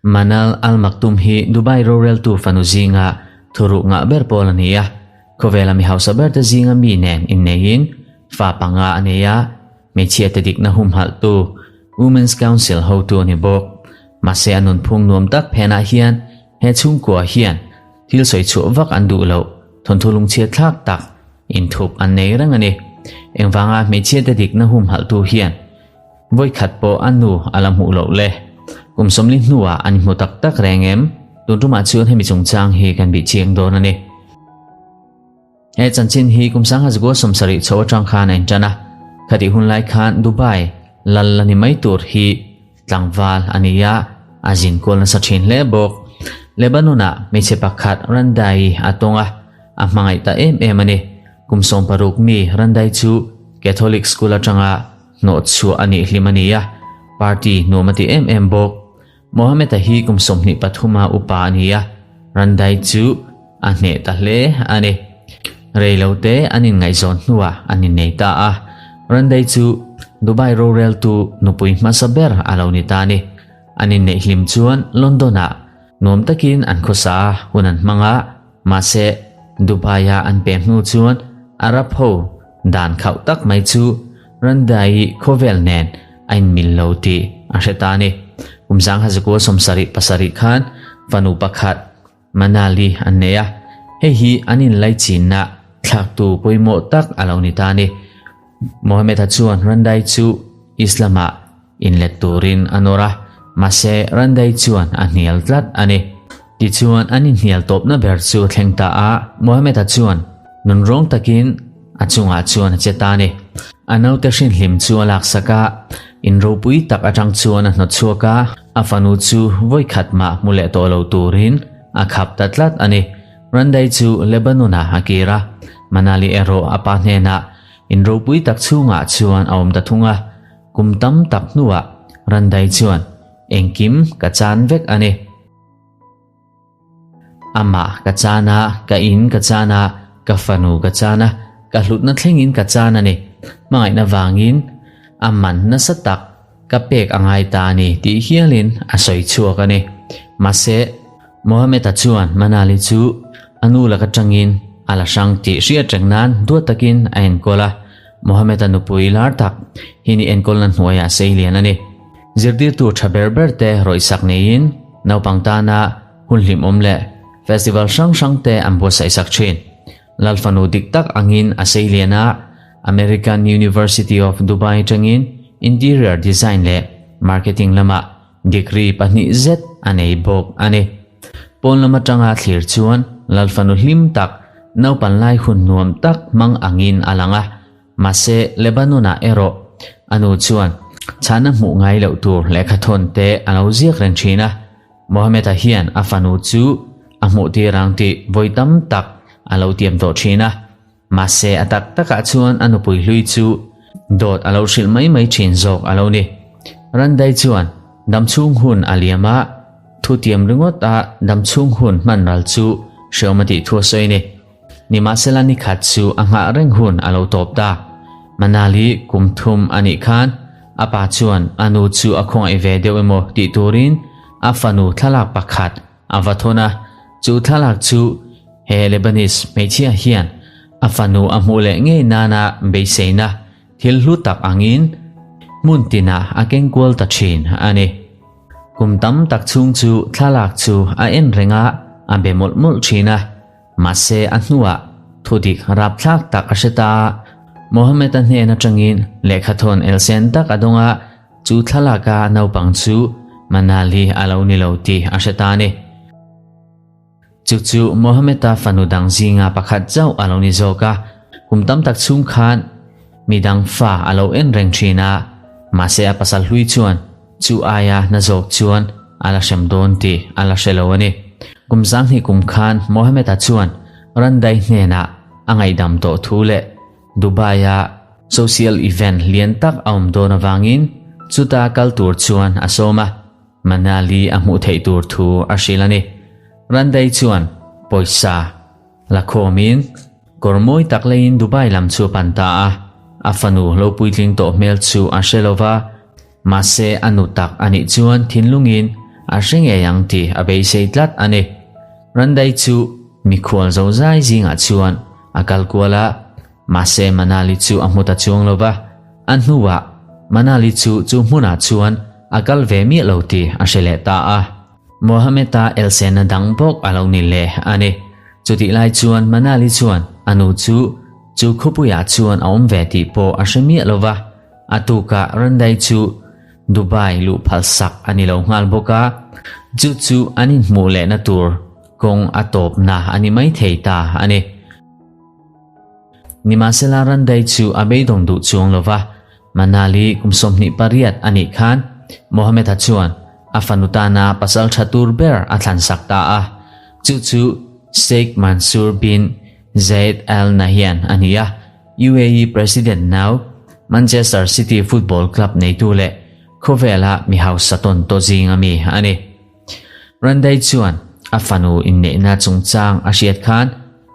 Manal Al Maktoum hi Dubai roreltu fanu zinga thuruk ngah ber pawl a ni a. Khawvela mi hausa berte zinga mi nen inneiin fa panga a nei a, hmeichhiate dikna humhalhtu Women's Council hotu a ni bawk. Mahse a nunphung nuam tak phenah hian he chhungkua hian thil sawi chhuah vak an duh loh thawnthu lungchhiat thlak tak inthup an nei reng a ni. Engvanga hmeichhiate dikna humhalhtu hian Vawikhat pawh a nu a la hmuh loh le. Kum 40 hnuah an hmu tak tak reng em? Tun tumah chuan hemi chungchang hi kan bih chiang dawn a ni. He chanchin hi kum 1970 chho atang khan a intan a. Khatih hun lai khan Dubai lal la ni mai tur hi tlangval a ni a, a zin kual nasa thin hle bawk. Lebanon-ah hmeichhe pakhat Randai a tawng a, a hmangaih ta em em a ni. Kum 16 mi Randai chu Catholic school atanga Hnawh chhuah a nih hlim a ni a, party nuam a ti em em bawk. Mohammed-a hi kum 23 a upa a ni a, Randai chu a hneh ta hle a ni. Rei lo te an inngaihzawn hnuah an innei ta a, Randai chu Dubai roreltu nupui hmasa ber a lo ni ta a ni. An inneih hlim chuan London-ah nuam takin an khawsa a, hun an hmang a, mahse Dubai-a an pem hnu chuan Arab ho Dan khauh tak mai chu Randai khawvel nen a inmil lo tih a hre ta a ni. Kum 1977 khan fanu pakhat Manali an nei a, hei hi an inlaichinna thlaktu pawimawh tak a lo ni ta a ni. Mohammed-a chuan Randai chu Islam-ah inlet turin a nawr a, mahse Randai chuan a hnial tlat a ni. Tichuan an inhnial tawpna ber chu a thleng ta a, Mohammed-a chuan nunrawng takin a chungah chuan a che ta a ni. A naute hrinhlim chu a laksak a, in ropui tak atang chuan a hnawt chhuak a, a fanu chu vawikhat mah hmu leh tawh lo turin a khap ta tlat a ni. Randai chu Lebanon-ah a kir a, Manali erawh a pa hnenah in ropui tak chhungah chuan a awm ta thung a. Kum tam tak hnuah Randai chuan engkim ka chan vek a ni. Amah ka chan a, ka in ka chan a, ka fanu ka chan a, ka hlutna thlengin ka chan a ni. Hmangaihna vangin a man nasa tak ka pek a ngai ta a ni tih hialin a sawi chhuak a ni. Mahse, Mohammed-a chuan Manali chu a nu laka tangin a la hrang tih hriat reng nan duat takin a enkawl a. Mohammed-a nupui lar tak hi ni enkawlna hnuaiah sei lian a ni. Zirtirtu tha ber ber te rawihsak neiin naupang tana hun hlimawm leh festival hrang hrang te an buatsaihsak thin. Lal fanu dik tak angin a sei lian a, American University of Dubai atangin Interior Design leh Marketing lamah degree pahnih zet a nei bawk a ni. Pawn lam atanga thlir chuan Lal fanu hlim tak, naupan lai hun nuam tak hmang angin a lang a. Mahse, Lebanon-ah erawh a nu chuan chhana hmuh ngai loh tur lehkha thawn te a lo ziak reng thin a. Mohammed-a hian a fanu chu a hmuh tir ang tih vawi tam tak a lo tiam tawh thin a. Mahse, a tak takah chuan a nupui hlui chu dawt a lo hrilh mai mai thin zawk a lo ni. Randai chuan damchhung hun a liam a, thutiam ringawt a damchhung hun hman ral chu hreawm a tih thu a sawi a ni. Nimahsela ni khat chu a nghah reng hun a lo tawp ta. Manali kum thum a nih khan a pa chuan a nu chu a khawngaih ve deuh emaw tih turin a fanu thlalak pakhat a va thawn a. Chu thlalak chu he Lebanese hmeichhia hian a fanu a hmuh leh ngei nana beiseina thil hlu tak angin hmun tinah a keng kual ta thin a ni. Kum tam tak chhung chu thlalak chu a en reng a, a be mawlh mawlh thin a. Mahse a hnuah thudik rapthlak tak a hre ta a, Mohammed-a hnen atangin lehkhathawn elsen tak a dawng a, chu thlalaka naupang chu Manali a lo ni lo tih a hre ta a ni. Chu chu Mohammed-a fanu dang zinga pakhat chauh a lo ni zawk a, kum tam tak chhung khan midang fa a lo en reng thin a, mahse a pasal hlui chuan Chu aia hna zawk chuan a la hrem dawn tih a la hre lo a ni. Kum 20 kum khan Mohammed-a chuan Randai hnenah a ngaihdam tawh thu leh Dubai-a social event lian tak a awm dawn avangin chuta kal tur chuan a sawm a, Manali a hmuh theih tur thu a hrilh a ni. Randai chuan pawisa la khawmin kawr mawi tak leiin Dubai lam chu a pan ta a, a fanu lo puitling tawh hmel chu a hre lo va. Mahse a nu tak a nih chuan thinlungin a hre ngei ang tih a beisei tlat a ni. Randai chu mikhual zozai zingah chuan a kal kual a, mahse Manali chu a hmu ta chuang lo va. A hnuah Manali chu chu hmunah chuan a kal ve miah lo tih a hre leh ta a. Mohammed-a elsenna dang bawk a lo ni leh a ni. Chutih lai chuan Manali chuan a nu chu chu khawpuiah chuan a awm ve tih pawh a hre miah lo va. A tukah Randai chu Dubai luh phalsak a ni lo nghal bawk a, chu chu an inhmuh lehna tur kawng a tawpna a ni mai thei ta a ni. Nimahsela Randai chu a beidawng duh chuang lo va, Manali kum 28 a nih khan Mohammed-a chuan a fanu tana pasal tha tur ber a thlansak ta a, chu chu Sheikh Mansour bin Zayed Al Nahyan a ni a. UAE President nau, Manchester City Football Club neitu leh khawvela mi hausa tawn tawh zinga mi a ni. Randai chuan a fanu inneihna chungchang a hriat khan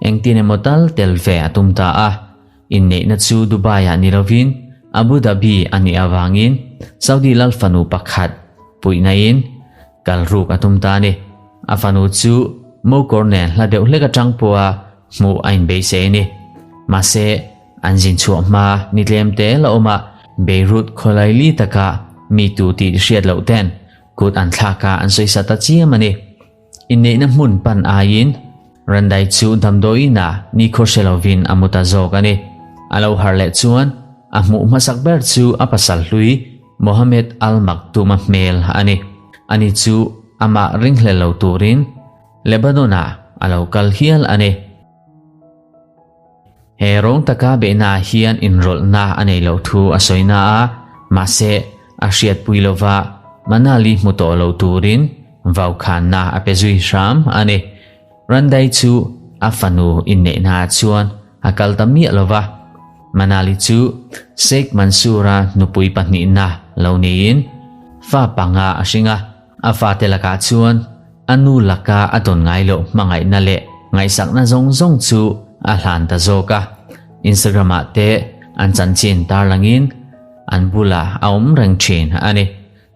engtin emaw tal tel ve a tum ta a. Inneihna chu Dubai-ah ni lovin Abu Dhabi a nih avangin Saudi lal fanu pakhat puihnain kal ruk a tum ta a ni. A fanu chu mokawr nen hla deuh hlek atang pawha hmuh a inbeisei a ni. Mahse, an zin chhuah hma ni tlem te la awm a, Beirut khawlaili taka mi tu tih hriat loh ten kut an thlak a an sawi sa ta chiam a ni. Inneihna hmun pan aiin Randai chu damdawiin ah nikhaw hre lovin a mu ta zawk a ni. A lo harh leh chuan a hmuh hmasak ber chu a pasal hlui Mohammed Al Maktoum-a hmel a ni. Ani chu amah ringhlel lo turin Lebanon-ah a lo kal hial a ni. He rawng taka beihnaah hian inrawlhna a nei loh thu a sawi na a, mahse a hriatpui lova Manali hmu tawh lo turin vaukhanna a pe zui hram a ni. Randai chu a fanu inneihnaah chuan a kal ta miah lova, Manali chu Sheikh Mansour-a nupui pahnihna lo niin fa panga a hring a, a fate lakah chuan A nu laka a dawn ngai loh hmangaihna leh ngaihsakna zawng zawng chu a hlan ta zawk a. Instagram ah te an chanchin tarlangin an bulah a awm reng thin a ni.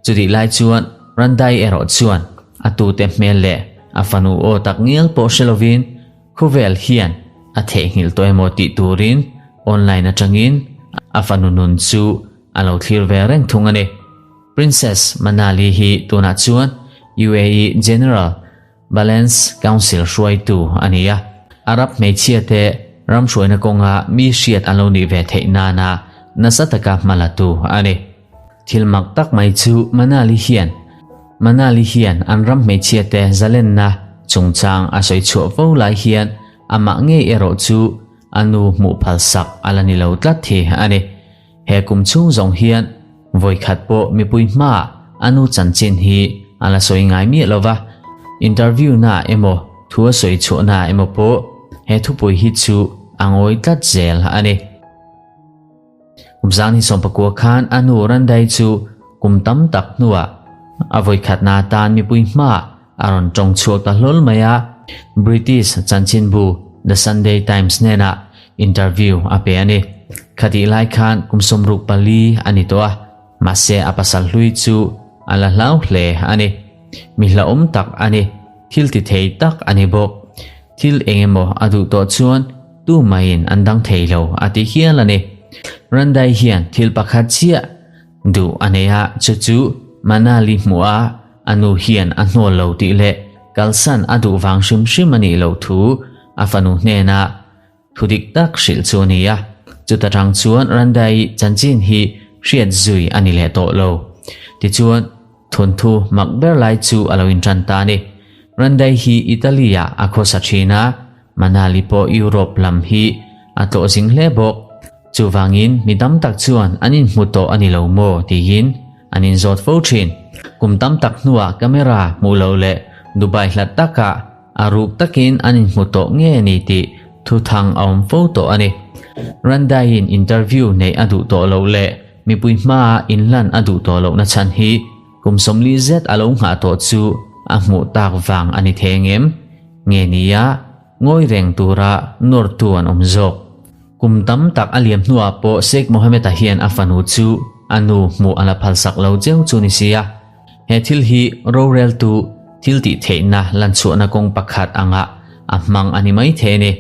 Chutih lai chuan Randai erawh chuan a tute hmel leh a fanu aw tak ngial pawh hre lovin khawvel hian a theihnghilh tawh emaw tih turin online atangin a fanu nun chu a lo thlir ve reng thung a ni. Princess Manali hi tunah chuan UAE General Balance Council hruaitu a ni a, Arab hmeichhiate ram hruaina kawnga mi hriat an lo nih ve theih nana nasa taka hma latu a ni. Thil mak tak mai chu Manali hian Manali hian an ram hmeichhiate zalenna chungchang a sawi chhuah fo lai hian amah ngei erawh chu a nu hmuh phalsak a la ni lo tlat hi a ni. He kum chhung zawng hian vawikhat pawh mipui hmaah a nu chanchin hi a la sawi ngai miah lo va, interview naah emaw thu a sawi chhuahnaah emaw pawh he thupui hi chu a ngawi tlat zel a ni. Kum 2019 khan a nu Randai chu kum tam tak hnuah a vawikhatna atan mipui hmaah a rawn tawng chhuak ta hlawl mai a, British chanchinbu The Sunday Times hnenah interview a pe a ni. Khatih lai khan kum 64 a ni tawh a, mahse a pasal hlui chu a la hlau hle a ni. Mi hlauhawm tak a ni, thil ti thei tak a ni bawk. Thil eng emaw a duh tawh chuan tu maiin an dang thei lo a ti hial a ni. Randai hian thil pakhat chiah duh a nei a, chu chu Manali hmuh a A nu hian a hnawl lo tih leh kalsan a duh vang hrim hrim a nih loh thu a fanu hnenah thu dik tak hrilh chu a ni a. Chuta tang chuan Randai chanchin hi hriat zui a ni leh tawh lo. Tichuan, thawnthu mak ber lai chu a lo intan ta a ni. Randai hi Italy-ah a khawsa thin a, Manali pawh Europe lam hi a tlawh zing hle bawk. Chuvangin mi tam tak chuan an inhmu tawh a ni lo maw tiin an inzawt fo thin. Kum tam tak hnuah camera hmuh loh leh Dubai hlat takah a ruk takin an inhmu tawh nge a ni tih thuthang a awm fo tawh a ni. Randaiin interview neih a duh tawh loh leh mipui hmaa inlan a duh tawh lohna chhan hi kum 40 zet a lo nghah tawh chu a hmuh tak vang a ni thei ngem nge nia ngawi reng tura nawrtu an awm zawk. Kum tam tak a liam hnuah pawh Sheikh Mohammed-a hian a fanu chu A nu hmuh a la phalsak lo cheu chu ni sia. He thil hi roreltu thil tih theihna lanchhuahna kawng pakhat angah a hmang a ni maithei a ni.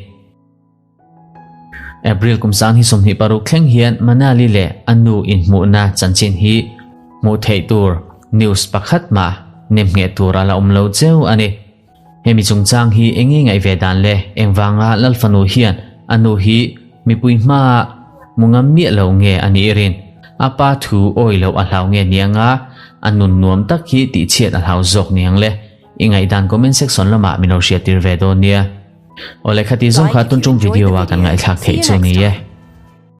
April kum 26 thleng hian Manali leh a nu inhmuhna chanchin hi hmuh theih tur news pakhat mah nemngheh tur a la awm lo cheu a ni. Hemi chungchang hi eng nge ngaih ve dan le? Engvanga Lalfanu hian a nu hi mipui hmaah hmu ngam miah lo nge a nih rin? A pa thu awi loh a hlau nge niang a, a nun nuam tak hi tihchhiat a hlau zawk niang le? I ngaihdan comment section lamah min lo hriattir ve dawn nia. Awle khati zawng kha Like if tun you tum enjoyed video the a kan video. ngaihthlak See theih you chu next ni e. time.